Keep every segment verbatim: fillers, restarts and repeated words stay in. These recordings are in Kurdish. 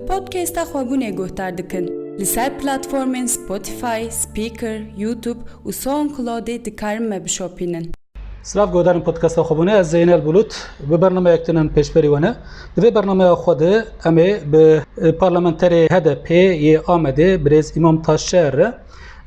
Podcasta Xwebûnê guhdar dikin. Li ser platformên Spotify, Spreaker, YouTube û SoundCloudê dikarin me bişopînin. Silav, guhdarên podcasta Xwebûnê, ez Zeynel Bulut. Bi bernameyek din em pêşberî we ne. Di vê bernameya xwe de em ê bi, e, parlamenterê H D P yê Amedê, birêz Îmam Taşer re,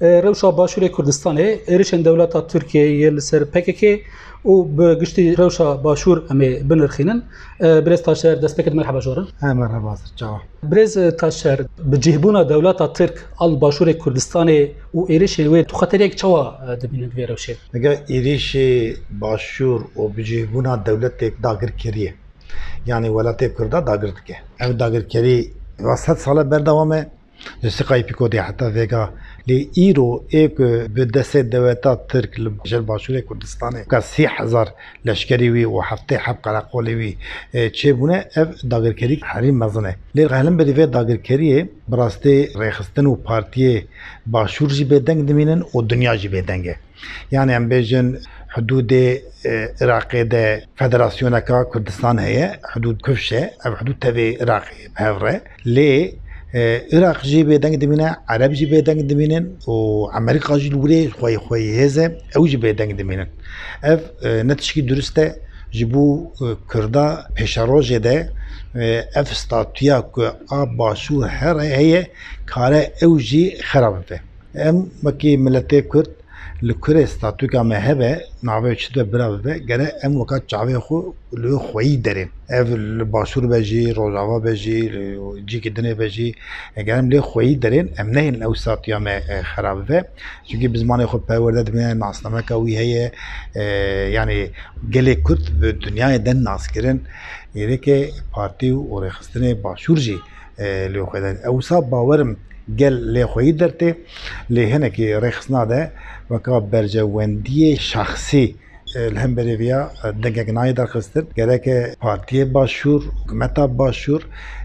e, rewşa Başûrê Kurdistanê, êrişên dewleta Tirkiyeyê li ser P K K û bi giştî rewşa Başûr em ê binirxînin. E, birêz Taşer, destpêkê de merheba ji we re. He, merheba, ser çawa. Birêz Taşer, bicihbûna dewleta Tirk a li Başûrê Kurdistanê û êrişên wê, tu xeteriyek çawa, e, dibînî di vê rewşê? Eger êrişê Başûr û bicihbûna dewletek dagirkerî ye. Yanî welatê Kurda dagir dike. Ev dagirkerî va sed sal e berdewam e. Ji siqayî pîkotê heta vêga. Lê îro ê ku bi destê dewleta Tirk li jêr Başûrê Kurdistanê ka sî hezar leşkerî wî û heftê heb qereqolê wî, e, çêbûne, ev dagirkerî herî mezin e. Lê li hemberî vê dagirkeriyê bi rastî rêxistin û partiyê Başûr jî bêdeng dimînin û dinya jî bêdeng e. Yanî em bêjin hidûdê, e, Iraqê de federasyoneka Kurdistan heye, hidûd kifş e, ev hidûd tevê Iraqê bi hev re. Lê, e, Iraq jî bêdeng dimîne, Ereb jî bêdeng dimînin û Amerîka jî li wirê xweyî xweyî hêz e, ew jî bêdeng dimînin. Ev, e, ne tişkî durist e. Ji bo, e, Kurda pêşerojê de, e, ev statuya ku a Başûr here heye, kare ew jî xera bibe. Em wekî miletê Kurd li kurê statûka me hebe, navê çi dibe bira bibe, gere em weka çavê xwe li wê xweyî derên. Ev li Başûr be jî, Rojava be jî, li cîkî dinê be jî, gere em lê xweyî derên, em nehêlin ew statûya me, e, xera bibe. Çunkî bi zimanê xwe perwerde dibe, nasnameka wî heye, e, yanî gelê Kurd bi dinyayê de nas kirin. Êrikê partî û rêxistinê Başûr jî, e, lê xwe der. Ew wisa bawerim gel lê xweyî dertê, lê hinekî rêxistina de weka berjewendiyê şexsî, e, li hemberî viya, e, dengek nayê derxistin. Gereke partiyê Başûr, hikûmeta Başûr,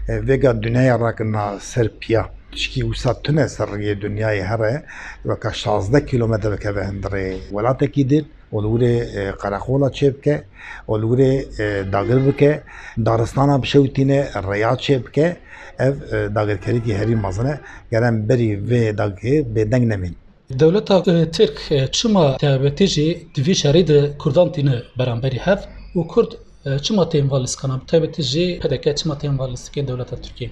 e, vêga dinyaya rakirina ser piya. Tişkî wisa tune ser riyê dinyayê here, weka şazdeh kîlometre bikeve hundirê welatekî din. û li wirê, e, qereqola çêbike û li wirê, e, dagir bike, daristana bişewitîne, rêya çêbike, ev, e, dagirkerîkî herî mezin e. Gere em berî vê dagirkerî bêdeng nemîn. Dewleta, e, Tirk, e, çima taybetî jî di vî şerî de Kurdan tîne beramberî hev û Kurd E, çima tên van lîstikana, bi taybetî jî P D K çima tên van lîstikên dewleta Tirkiyê?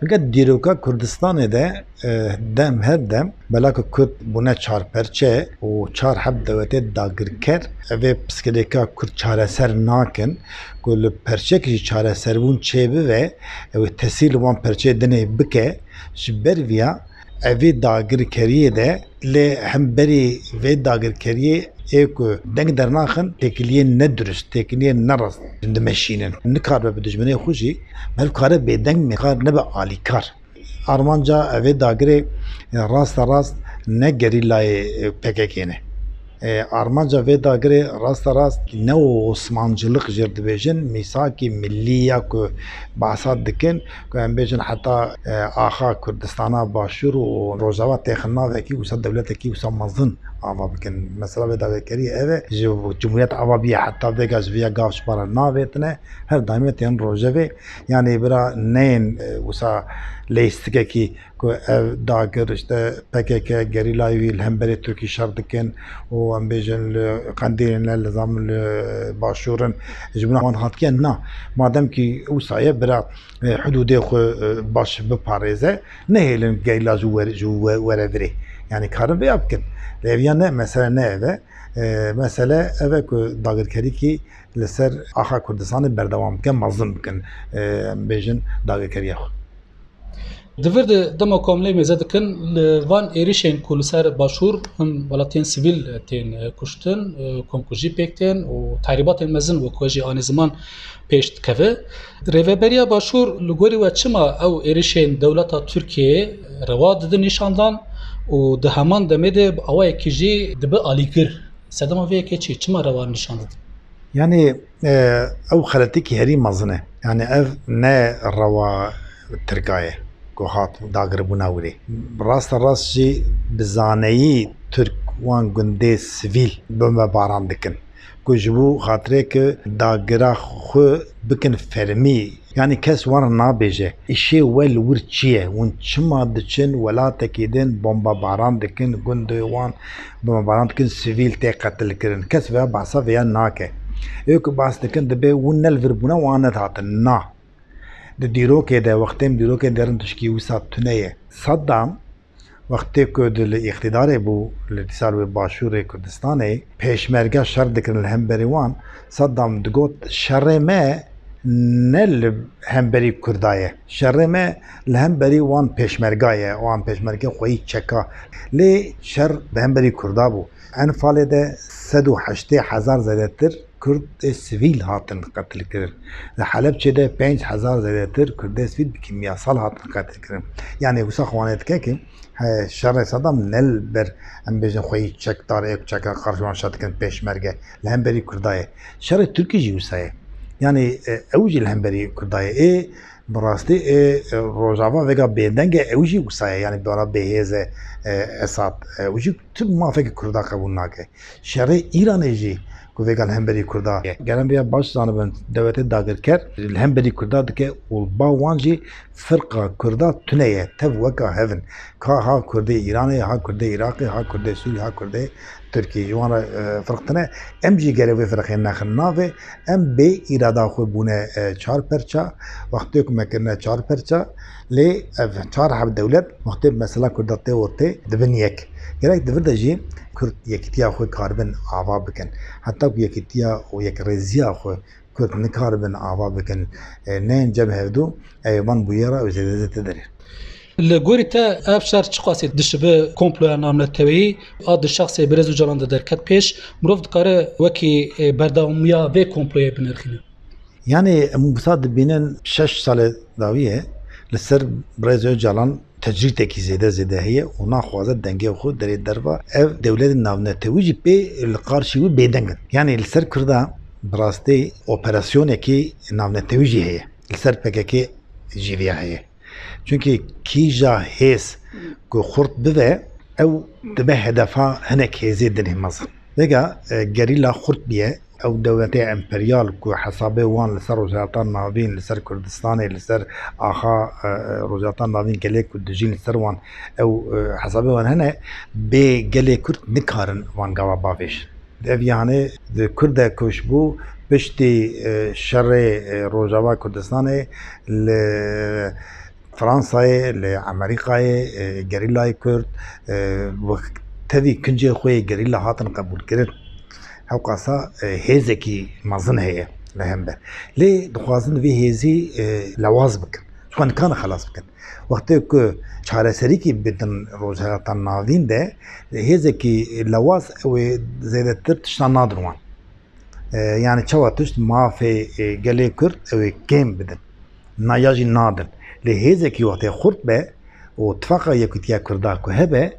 Veke dîroka Kurdistanê de, e, dem her dem, bela ku Kurd bûne çar perçe û çar heb dewletê dagirker, evê piskirêka Kurd çareser nakin, ku li perçek jî çareserbûn çêbibe, ew ê tesîr li wan perçeyê dinê bike, ji ber viya evê dagirkeriyê de Lê hemberî vê dagirkeriyê ê ku deng dernaxin, têkiliyên nedurist, têkiliyên nerast dimeşînin. Nikaribe bi dijminê xwe jî, meriv kare bêdeng, nikar nebe alîkar. Armanca evê dagirê raste rast ne gerîlayê P K K ne. E, armanca vê dagirê raste rast ne osmancılık jêr dibêjin, mîsakî millî ya ku behsa dikin, ku em bêjin heta, e, axa Kurdistana Başûr û Rojava têxin navekî wisa dewletekî wisa mezin ava bikin. Mesela vê dagirkeriyê ev e, ji Cumhuriyet ava bûye heta vêga ji vêya gav ji para navêtine, her daîme tên rojevê. Yanî bira neyên, e, wisa leyîstikekî ku ev dagir, işte, P K K gerîlayê wî li hemberê Tirkî şer dikin û em bêjin li Qendîlê ne, li zamin li Başûr in, ji bin wan hatiye na. Madem kî wisa ye, bira, e, hidûdê xwe, e, baş biparêze, nehêlin gerîla ji wer-, ji we-, were virê. Yanî karin vêya bikin. Lê ev ya ne, mesele ne ev e. E, mesele ev e ku dagirkerîkî li ser axa Kurdistanê berdewam bikin, mezin bikin, e, em bêjin dagirkeriya xwe. Di vir de dema ku em lê mêze dikin, li van êrişên ku li ser Başûr him welatiyên sivîl tên kuştin, komkujî pêk tên û tehrîbatên mezin wek we jî anî ziman pêş dikeve. Rêveberiya Başûr li gorî we çima ew êrişên dewleta Tirkiyeyê rewa didin nîşandan û di heman demê de bi awayekî jî dibe alîgir? Sedema vê yekê çi? Çima rewa nîşan didin? Yanî, e, ew xeletîkî herî mezin e. Yanî ev ne rewa Tirka ye ku hat dagirbûna wirê. Raste rast jî bi zaneyî Tirk wan gundê sivîl bombebaran dikin. Ku ji bo xatirê ku dagira xwe bikin fermî, Yanî kes wan re nabêje, îşê we li wir çi ye? Hûn çima diçin welatekî din bombebaran dikin, gundê wan bombebaran dikin, sivîl tê qetilkirin? Kes vêya behsa vêya nake. Ê ku behs dikin dibê hûn ne li vir bûne, wan nedihatin. Na. Di dîrokê de, wextê em dîrokê derin, tişkî wisa tune ye. Saddam wextê ku di li îqtîdarê bû, li dîsa li wê başûrê Kurdistanê, pêşmerge şer dikirin li hemberî wan, Saddam digot, şerê me ne li hemberî Kurda ye. Şerê me li hemberî wan pêşmerga ye, wan pêşmerge xweyî çeka. Lê şer bi hemberî Kurda bû. Enfalê de sed û heştê hezar zêdetir Kurdê sivîl hatin qetilkirin. Li Helebçê de pênc hezar zêdetir Kurdê sivîl bi kîmyasal hatin qetilkirin. Yanî wisa xwane dike ki, he, şerê Sedam ne li ber, em bêjin, xweyî çekdar ê ku çeka qarşî wan şer dikin pêşmerge, li hemberî Kurda ye. Şerê Tirkî jî wisa ye. Yanî, e, ew jî li hemberî Kurda ye. Ê, bi rastî, ê, e, Rojava vêga bêdeng e, ew jî wisa ye. Yanî, bi wala bêhêz e, e, Esad. E, ew jî tu mafekî Kurda qebûl nake. Şerê Îranê jî ku vêga li hemberî Kurda ye. Ger em vêya baş zanibin, dewletê dagirker li hemberî Kurda dike û li ba wan jî firqa Kurda tune ye, tev weka hev in. Ka ha Kurdê Îranê, ha Kurdê Iraqê, ha Kurdê Sûrî, ha Kurdê Tirkî. Ji wan re, e, firq tune. Em jî gere vê firqê nexin navê. Em bê îrada xwe bûne, e, çar perça. Wextê ku me kirine çar perça, lê ev çar heb dewlet wextê bi mesela Kurda tê ortê dibin yek. Gerek di vir de jî Kurd yekîtiya xwe karibin ava bikin. Heta ku yekîtiya û yekrêziya xwe Kurd nikaribin ava bikin, e, neyên cem hevdû, ew ê van bûyera ew zêde zêde derê. Li gorî te ev şer çiqasî dişibe komploya navneteweyî a di şexsê Birêz Ocalan de derket pêş? Mirov dikare wekî, e, berdewamiya vê komployê binirxîne? Yanî em wisa dibînin şeş salê dawiyê li ser Birêz Ocalan tecrîtekî zêde zêde heye û naxwaze dengê xwe derê derva. Ev dewletên navnetewî jî pê li qarşî wî bêdeng in. Yanî li ser Kurda bi rastî operasyonekî navnetewî jî heye. Li ser P K K jî viya heye. Çunkî kîja hêz ku xurt bibe, ew dibe hedefa hinek hêzê dinê mezin. Vêga, e, gerîla xurt biye, ew dewletê emperyal ku hesabê wan li ser Rojhilata Navîn, li ser Kurdistanê, li ser axa, e, e, Rojhilata Navîn gelê ku dijîn li ser wan, ew, e, hesabê wan hene, bê gelê Kurd nikarin wan gava bavêjin. Ev yanî di Kurde ku ji bo piştî, e, şerê, e, Rojava Kurdistanê li Fransayê, li Amerîkayê, e, gerîlayê Kurd, e, bi tevî kincê xwe yê gerîla hatin qebûlkirin. Hewqasa, e, hêzekî mezin heye li hember. Lê dixwazin vê hêzî, e, lewaz bikin. Ji xwe nikarin xelas bikin. Wextê ku çareserîkî bidin Rojhilata Navîn de, hêzekî lewaz ew ê zêdetir tiştan nadin wan. E, yanî çawa tişt mafê, e, gelê Kurd ew ê kêm bidin. Na ya jî nadin. Lê hêzekî wextê xurt be û tifaqa Yekîtiya Kurda ku hebe,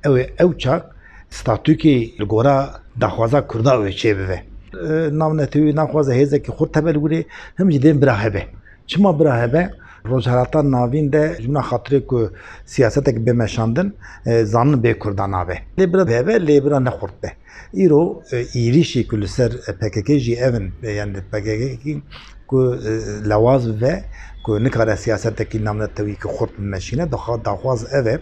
ew ê ew çax statûkê li gora daxwaza Kurda ew ê çêbibe. E, navnetewî naxwaze hêzekî xurt hebe li wirê, him jî dên bira hebe. Çima bira hebe? Rojhilata Navîn de ji mina xatirê ku siyasetek bê meşandin, e, zanin bê Kurda nabe. Lê bira hebe, lê bira ne xurt be. Îro, e, êrîşî ku li ser, e, P K K jî ev in, e, yani P K K ku, e, lewaz bibe, ku nikare siyasetekî navnetewî ku xurt bimeşîne, daxwa-, daxwaz ev e.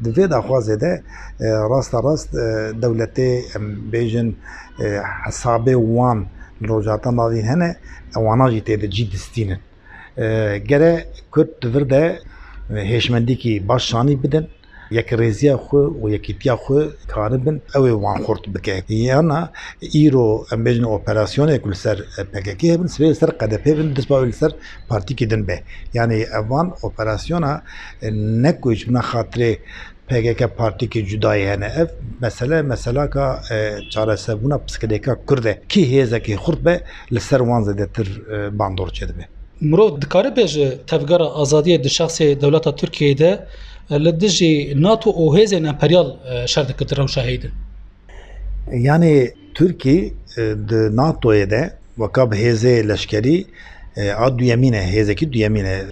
Di vê daxwazê de, e, rasta rast, e, dewletê, em bêjin, e, hesabê wan li Rojhilata Navîn hene, e, wana jî tê de cî distînin. E, gere Kurd di vir de, e, hêşmendîkî baş şanî bidin, yekrêziya xwe û yekîtiya xwe karibin, ew ê wan xurt bike. Yana îro, em bêjin, operasyonê ku li ser P K K hebin, sibê li ser K D P bin, dest bi wê li ser partîkî din be. Yanî evan operasyona, e, ne ku ji mina xatirê P K K partîkê cudayê hene. Ev mesele, meselaka, e, çareserbûna pirsgirêka Kurd e. Kî hêzekê xurt be, li ser wan zêdetir, e, bandor çêdibe. Mirov dikare bêje, Tevgera Azadiyê di şexsê dewleta Tirkiyeyê de, e, li dijî NATO û hêzên emperyal, e, şer dike di rewşa heyî de. Yanî Tirkî, e, di NATOyê de weka bi hêzê leşkerî, e, a duyemîn e, hêzekî duyemîn e.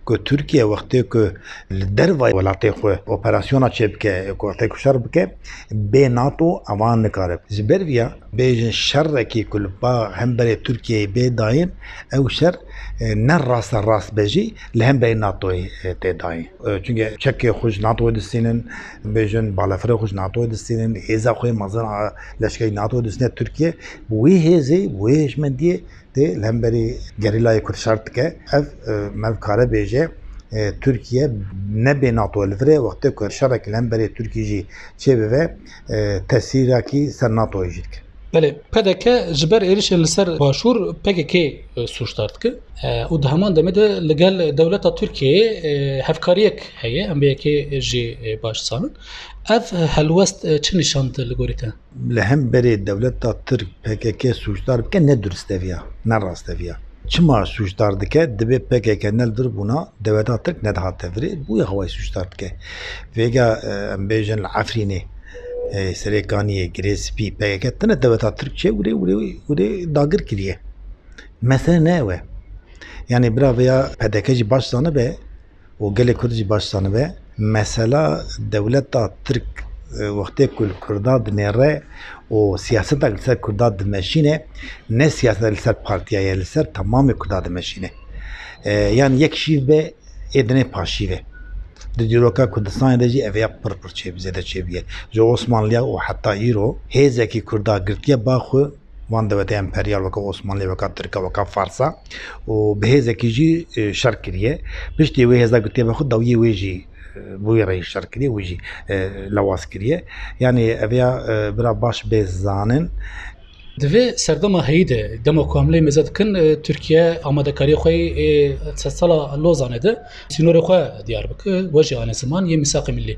Ku Tirkiye wextê ku li derva welatê xwe operasyona çêbike, ku wextê ku şer bike, bê NATO evan nikare. Ji ber viya bêjin şerekî ku li ba hemberê Tirkiyeyê bê dayîn, ew şer E, ne raste rast be jî li hemberî NATOyê, e, tê dayîn. E, çunke çekê xwe ji NATOyê distînin, bêjin balefirê xwe ji NATOyê distînin, hêza xwe yê mezin a leşkerî NATOyê distîne Tirkiye. Bi wê hêzê, bi wê hêşmendiyê tê li hemberî gerîlayê Kurd şer dike. Ev, e, me kare bêje, e, Tirkiye ne bê NATO li vir e, wextê ku şerek li hemberî Tirkiyê jî çêbibe, e, tesîrekî ser NATOyê jî dike. Belê, P D K ji ber êrişên li ser Başûr P K K sûcdar dike. E, û di heman demê de li gel dewleta Tirkiyeyê, e, hevkariyek heye, em vê yekê jî, e, baş dizanin. Ev helwest, e, çi nîşan dide li gorî te? Li hemberê dewleta Tirk P K K sûcdar bike ne durist eviya, ne rast eviya. Çima sûcdar dike? Dibê P K K ne li vir bûna, dewleta Tirk nedihate virê, bûye xwe sûcdar dike. Vêga, e, em bêjin li Efrînê, e, Serê Kaniyê, Girê Spî, P K K tine dewleta Tirk çê wirê, wirê, wirê dagir kiriye. Mesele ne ew e. Yanî bira vêya P D K jî baş zanibe, û gelê Kurd jî baş zanibe, mesela dewleta Tirk, e, wextê ku li Kurda dinêre û siyasetek li ser Kurda dimeşîne, ne siyasetek li ser partiya ye, li ser temamê Kurda dimeşîne. E, yan yek şîv be, ê dinê paşîv e. Di dîroka Kurdistanê de jî ev ya pir pir çêbû, zêde çêbûye. Ji Osmanliya û heta îro hêzekî Kurda girtiye ba xwe, van dewletê emperyal weka Osmanlî, weka Tirka, weka Farsa û bi hêzekî jî, e, şer kiriye. Piştî wê hêza girtiye be xwe, dawiyê wê jî, e, bi wî reyî şer kiriye, wî jî, e, lewaz kiriye. Yanî ev ya, e, bira baş bê zanin. Di vê serdema heyî de, dema ku em lê mêze dikin, e, Tirkiye amadekariyê xwe yê, e, sedsala Lozanê de sînorê xwe diyar bike, we jî anî ziman yê mîsaqê milî.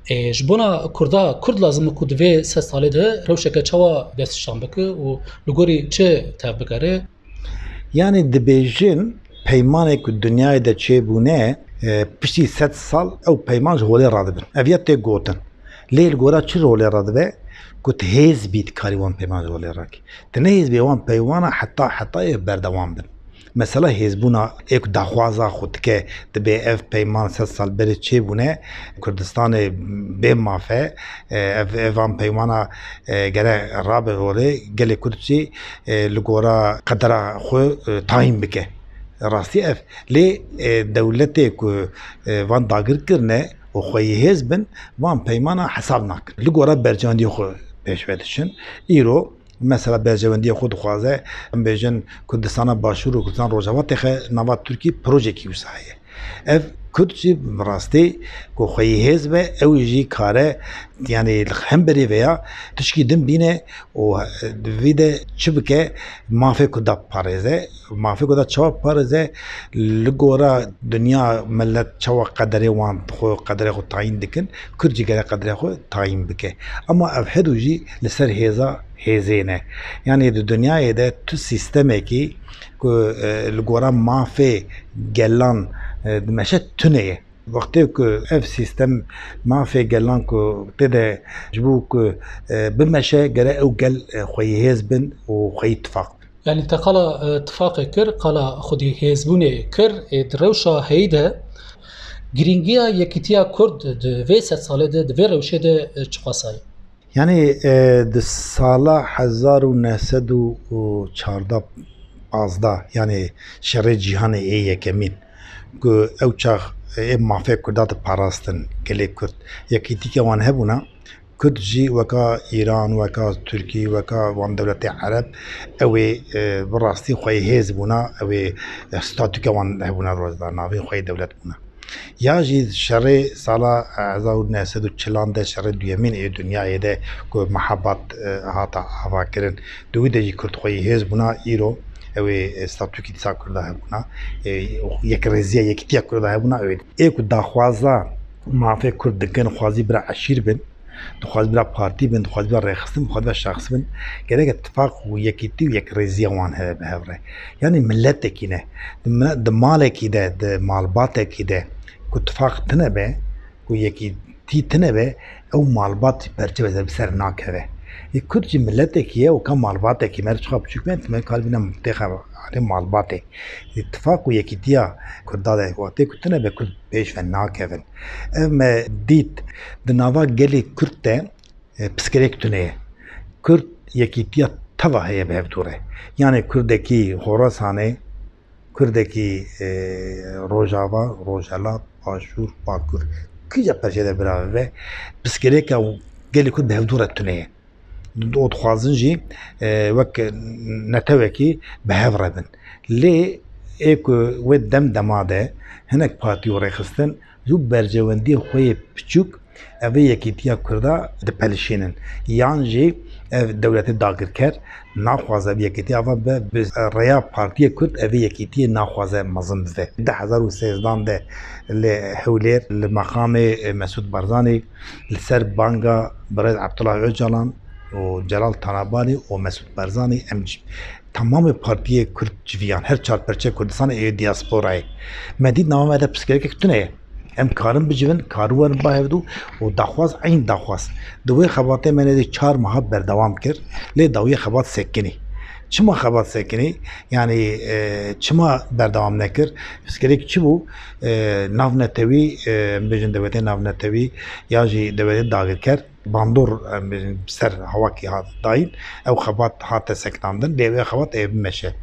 E, ji bona Kurda, Kurd lazim e ku di vê sed salê de rewşeke çawa destnîşan bike û li gorî çi tev bigere? Yanî dibêjin peymanê ku dinyayê de çêbûne, e, piştî sed sal ew peyman ji holê radibin. Ev ya tê gotin. Lê li gora çi holê radibe? Ku tu hêz bî dikarî wan peyman ji holê rakî. Tu ne hêz bê wan peymana heta hetayê berdewam bin. Mesela hêzbûna ê ku daxwaza xwe dike, dibê ev peyman sed sal berê çêbûne, Kurdistanê bê maf e, e, ev, ev van peymana, e, gere rabe holê, gelê Kurd jî, e, li gora qedera xwe, e, tayîn bike. Rastî ev. Lê, e, dewletê ku, e, van dagir kirine û xweyî hêz bin, van peymana hesab nakin. Li gora berjewendiyê xwe pêşve diçin. Îro, mesela berjewendiyê xwe dixwaze, em bêjin Kurdistana Başûr û Kurdistan Rojava têxe nava Tirkî, projekî wisa heye. Ev Kurd jî bi rastî ku xweyî hêz be, ew jî kare, yanî li hemberî vêya tişkî din bîne û di vî de çi bike, mafê Kurda parêze. Mafê Kurda çawa parêze? Li gora dinya millet çawa qederê wan xwe, qederê xwe tayîn dikin, Kurd jî gere qederê xwe tayîn bike. Ama ev hedû jî li ser hêza hêzê ne. Yanî di dinyayê de tu sîstemekî ku, e, li gora mafê gelan, e, dimeşe tune ye. Wextê ku ev sîstem mafê gelan ku tê de ji bo ku, e, bimeşe, gere ew gel, e, xweyî hêz bin û xweyî tifaq bin. Yanî te qala, e, tifaqê kir, qala xwedî hêzbûnê kir, ê di rewşa heyî de girîngiya yekîtiya Kurd di vê sed salê de, di vê rewşê de, e, çiqas e? Yanî, e, di sala hezar û neh sed û çardeh pazdeh, yanî şerê cîhanê ê yekemîn, ku ew çax ê mafê Kurda diparastin gelê Kurd, yekîtîke wan hebûna, Kurd jî weka Îran, weka Tirkî, weka wan dewletê Ereb, ew ê, e, bi rastî xweyî hêz bûna, ew ê, e, statûke wan hebûna rojda navê xweyî dewlet bûna. Ya jî şerê sala, e, hezar û neh sed û çilan de, şerê duyemîn ê dinyayê de ku mehabat, e, hata avakirin, di wî de jî Kurd xweyî hêz bûna, îro ew ê, e, statûkî dîsa Kurda hebûna, e, yekrêziya, yekîtiya Kurda hebûna, ew ê. Ê ku daxwaza mafê Kurd dikin, xwazî bira eşîr bin, dixwaz bira partî bin, dixwaz bira rêxistin, dixwaz bira şexs bin, gereke tifaq û yekîtî û yekrêziya wan hebe bi hev re. Yanî miletekî ne. Di mine-, di malekî de, di malbatekî de ku tifaq tine be, ku yekîtî tine be, ew malbat jî perçe be, bi ser nakeve. Ê Kurd jî miletekî ye, weka malbatekî, meriv çiqa biçûk be, tu me karibîne têxe alê malbatê. Tifaq û yekîtiya Kurda de wextê ku tune be, Kurd pêş ve nakevin. Ev me dît di nava gelê Kurd de, e, pirsgirêk tune ye. Kurd yekîtiya teva heye bi hevdû re. Yanî Kurdekî Xorasanê, Kurdekî, e, Rojava, Rojhelat, Başûr, Bakur, kîja perçe de bira bibe, pirsgirêka gelê Kurd bi hevdû re tune ye. Û dixwazin jî, e, wek netewekî bi hev re bin. Lê ê ku wê dem dema de hinek partî û rêxistin ji berjewendiyê xwe yê piçûk ev ê yekîtiya Kurda dipelişînin. Yan jî ev dewletê dagirker naxwaze ev yekîtiya ava be, bi rêya partiyê Kurd ev ê yekîtiyê naxwaze mezin bibe. Du hezar û sêzdan de li Hewlêr, li meqamê Mesûd Barzanî, li ser banga birêz Abdullah Ocalan û Celal Talebanî û Mesûd Barzanî, em c-, temamê partiyê Kurd civiyan, her çar perçe Kurdistanê ê diasporayê. Me dît nava me de pirsgirêkek tune ye. Em karin bicivin, karin werin ba hevdû û daxwaz, eyn daxwaz. Di wê xebatê me nêzî çar meha berdewam kir, lê dawiyê xebat sekinî. Çima xebat sekinî? Yanî, e, çima berdewam nekir? Pirsgirêk çi bû? E, navnetewî, e, em bêjin dewletê navnetewî ya jî dewletê dagirker bandor, em bêjin, ser hawakî hat dayîn, ew xebat hate sekinandin, lê ew xebat ê bimeşe.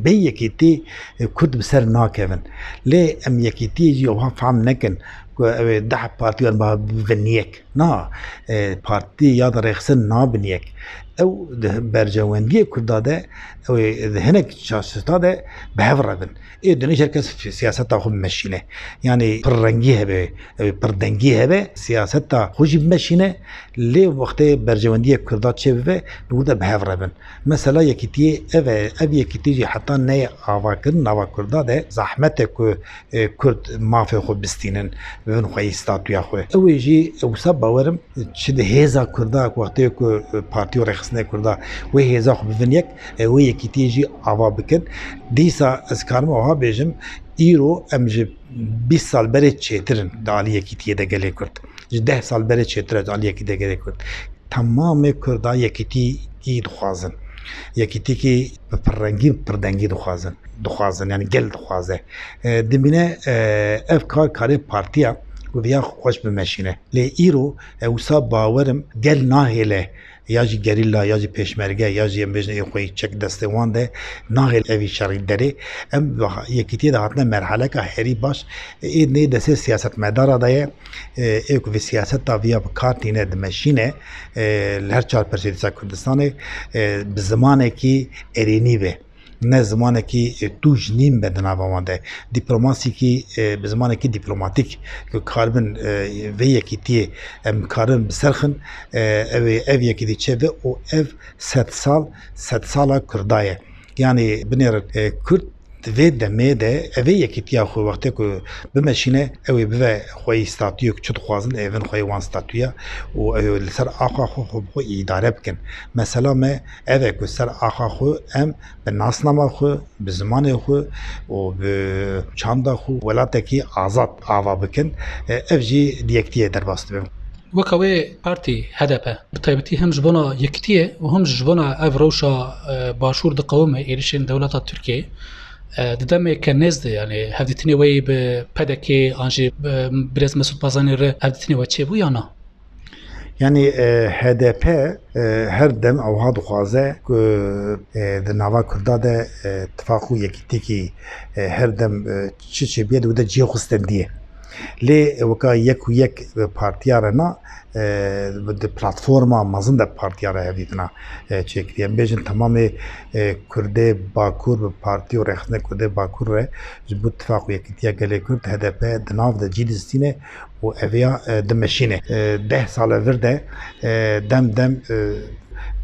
Bê yekîtî, e, Kurd bi ser nakevin. Lê em yekîtiyê jî wiha fehm nekin ku ew ê deh partî wan ba bibin yek. Na, e, partî ya da rêxistin nabin yek. Ew di berjewendiyê Kurda de, ew ê di hinek çaşita de bi hev re bin. Ê dinê ji her kes siyaseta xwe bimeşîne. Yanî pirrengî hebe, ew ê pirdengî hebe, siyaseta xwe jî bimeşîne, lê wextê berjewendiyê Kurda çêbibe, li wir de bi hev re bin. Mesela yekîtiyê ev e, ev yekîtî jî heta neyê avakirin nava Kurda de zehmet e ku, e, Kurd mafê xwe bistînin, bibin xweyî statuya xwe. Ew ê jî wisa bawerim, çi di hêza Kurda, wextê ku, e, partî û rêxistinê Kurda wê hêza xwe bibin yek, e, wê yekîtiyê jî ava bikin. Dîsa ez karim wiha bêjim, îro em ji bîst sal berê çêtir in di alî yekîtiyê de gelê Kurd. Ji deh sal berê çêtir e di alî yekîtiyê de gelê Kurd. Temamê Kurda yekîtîkî dixwazin. Yekîtîkî bi pirrengî, bi pirdengî dixwazin. Dixwazin, yanî gel dixwaze. E, dimîne, e, ev kar karê partiya ku viya xweş bimeşîne. Lê îro, e, wisa bawerim gel nahêle ya jî gerîla, ya jî pêşmerge, ya jî em bêjin ê xwe yî çek destê wan de nahêle evî şerî derê. Em yekîtiyê de hatine merheleka herî baş, ê nê destê siyasetmedara de ye. E, ê ku vê siyaseta viya bi kar tîne dimeşîne, e, li her çar perçê dîsa Kurdistanê, e, bi zimanekî erênî be. Ne zimanekî, e, tûj nîn be di nava wan de. Dîplomasîkî, e, bi zimanekî dîplomatîk ku karibin, e, vê yekîtiyê em karin bi ser xin, e, ew ê, ev yekîtî çêbe û ev sed sal, sed sala Kurda ye. Yanî binêrin, e, Kurd di vê demê de ev ê yekîtiya xwe wextê ku bimeşîne, ew ê bive xweyî statuyek çi dixwazin, ê bin xweyî wan statuya û ew ê li ser axa xwe, xwe bi xwe îdare bikin. Mesela me ev e ku ser axa xwe em bi nasnama xwe, bi zimanê xwe û bi çanda xwe welatekî azad ava bikin. E, ev jî di yekitiyê derbas dibe. Weka wê partî H D P, bi taybetî hem ji bona yekitiyê û hem ji bona ev rewşa, e, Başûr diqewime êrişên dewleta Tirkiyeyê, e, di demeke nêz de, yanî hevdîtinê we yî bi P D K an jî bi birêz Mesûd Barzanî re hevdîtinê we çêbû ya na? Yanî, e, H D P, e, her dem ewha dixwaze ku, e, di nava Kurda de, e, tifaq û yekîtîkî, e, her dem, e, çi çêbiye di wê de cihê xwe stendiye. Lê weka yek û yek partiya re na, e, di platforma mezin de partiya re hevdîtina, e, çêkiriye. Em bêjin temamê, e, Kurdê Bakur bi partî û rêxistinê Kurdê Bakur re ji bo tifaq û yekîtiya gelê Kurd H D P di nav de cî distîne û eviya, e, dimeşîne. E, deh sale vir de, e, dem dem, e,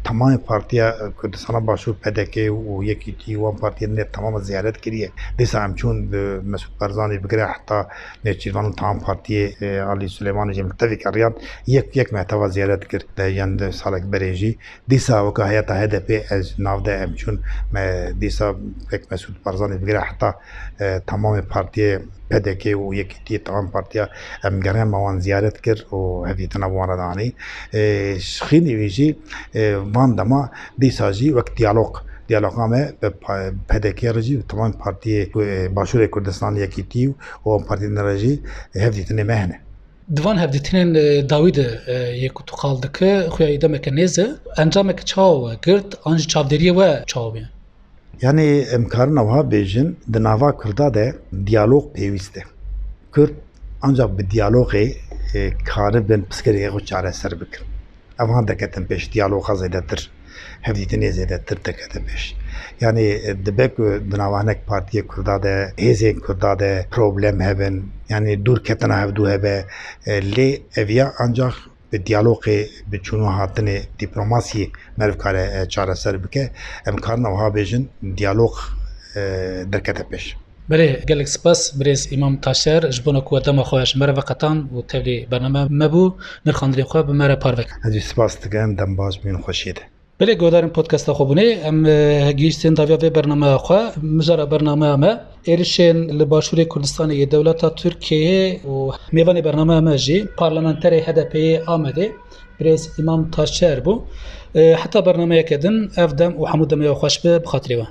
temamê partiya, e, Kurdistana Başûr P D K û Yekîtî wan partiyên ne temama ziyaret kiriye. Dîsa em çûn bi Mesûd Barzanî bigire heta Nêçîrvan û temam partiyê, e, Alî Suleymanî jî em tevî keriyan yek yek me teva ziyaret kir. De yan de salek berê jî. Dîsa weka heyeta H D P ez nav de em çûn me dîsa wek Mesûd Barzanî bigire heta, e, temamê partiyê P D K û Yekîtiyê temam partiya em geriyan me wan ziyaret kir û hevdîtina wan re danî. E, xînî wî jî, e, van dema dîsa jî wek diyalog, diyaloga me bi pa-, P D K re jî bi temam partiyê, e, Başûrê Kurdistan Yekîtî û wan partiyên re jî hevdîtinê me hene. Di van hevdîtinên, e, dawî de, e, yê ku tu qal dike, xuya yî demeke nêz e, encameke çawa we girt, an jî çavdêriyê we çawa bûye? Yanî em karin wiha bêjin, di nava Kurda de diyalog pêwîst e. Kurd ancak bi diyalogê, e, karibin pirsgirêkê xwe çareser bikin. Ev han derketin pêş, diyaloga zêdetir, hevdîtinê zêdetir derkete pêş. Yanî, e, dibe ku di nava hinek partiyê Kurda de, hêzên Kurda de problem hebin, yanî dûrketina hevdû hebe, e, lê eviya ancak bi diyalogê, bi çûn û hatinê, dîplomasiyê meriv kare, e, çareser bike. Em karin wiha bêjin, diyalog, e, derkete pêş. Belê, gelek spas birêz Îmam Taşer, ji bona ku we dema xwe ji me re veqetan û tevlî bername me bû, nirxandinê xwe bi me re parve kir. Ez jî spas dikim, dem baş, bimînin xweşiyê de. Belê, guhdarên podcasta xwe bûnê, em, e, gihîştin daviya vê bernameya xwe. Mijara bernameya me, êrişên li Başûrê Kurdistanê yê dewleta Tirkiyeyê û mêvanê bernameya me jî parlamenterê H D P'ê yê Amedê, birêz Îmam Taşer bû. E, heta bernameyeke din, ev dem û hemû demê we xweş be, bi xatirê we.